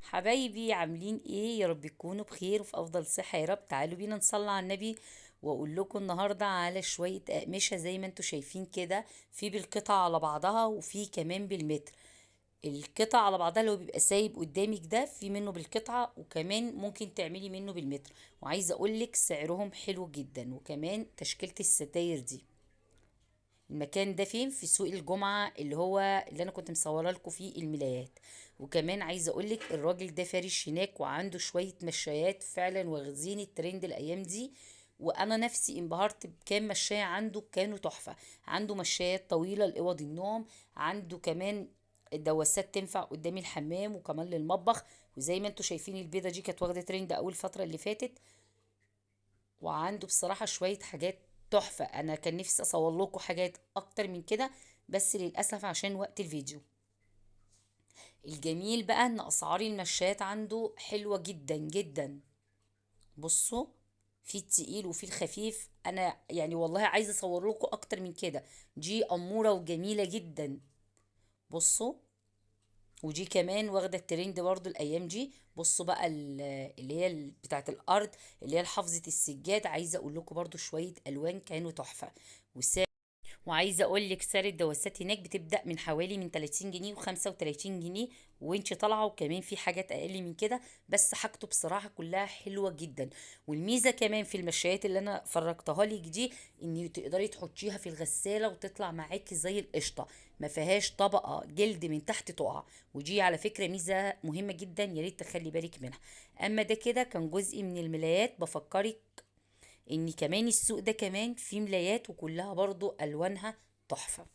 حبايبي عاملين ايه؟ يا رب تكونوا بخير وفي افضل صحة يا رب. تعالوا بينا نصلي على النبي واقول لكم النهارده على شوية اقمشه زي ما انتم شايفين كده، في بالقطع على بعضها وفي كمان بالمتر. القطع على بعضها اللي هو بيبقى سايب قدامك ده في منه بالقطعه، وكمان ممكن تعملي منه بالمتر. وعايزه اقول لك سعرهم حلو جدا، وكمان تشكيله الستاير دي. المكان ده فين؟ في سوق الجمعة اللي هو اللي انا كنت مصوره لكم فيه الملايات. وكمان عايزه اقول لك الراجل ده فارش هناك وعنده شوية مشايات فعلا واخدين الترند الايام دي، وانا نفسي انبهرت بكام مشايه عنده كانوا تحفة. عنده مشايات طويلة لاوض النوم، عنده كمان دواسات تنفع قدام الحمام وكمان للمطبخ. وزي ما انتم شايفين البيضة دي كانت واخده ترند اول فترة اللي فاتت. وعنده بصراحة شوية حاجات تحفة، انا كان نفسي اصور لكم حاجات اكتر من كده بس للاسف عشان وقت الفيديو. الجميل بقى ان اسعار المشايات عنده حلوة جدا جدا. بصوا في التقيل وفي الخفيف، انا والله عايزه اصور لكم اكتر من كده. دي اموره وجميلة جدا. بصوا ودي كمان واخده الترند برضو الايام دي. بصوا بقى اللي هي بتاعه الارض اللي هي حافظه السجاد، عايزه اقول لكم برضو شوية الوان كانوا تحفة. وعايزه اقول لك سعر الدواسات هناك بتبدا من حوالي من 30 جنيه و35 جنيه وانت طالعه، وكمان في حاجات اقل من كده، بس حاجته بصراحة كلها حلوة جدا. والميزة كمان في المشايات اللي انا فرجتها لك دي ان تقدري تحطيها في الغسالة وتطلع معاكي زي القشطه، ما فيهاش طبقه جلد من تحت تقع، ودي على فكرة ميزة مهمة جدا يا ريت تخلي بالك منها. اما ده كده كان جزء من الملايات. بفكرك ان كمان السوق ده كمان فيه ملايات وكلها برضو الوانها تحفة.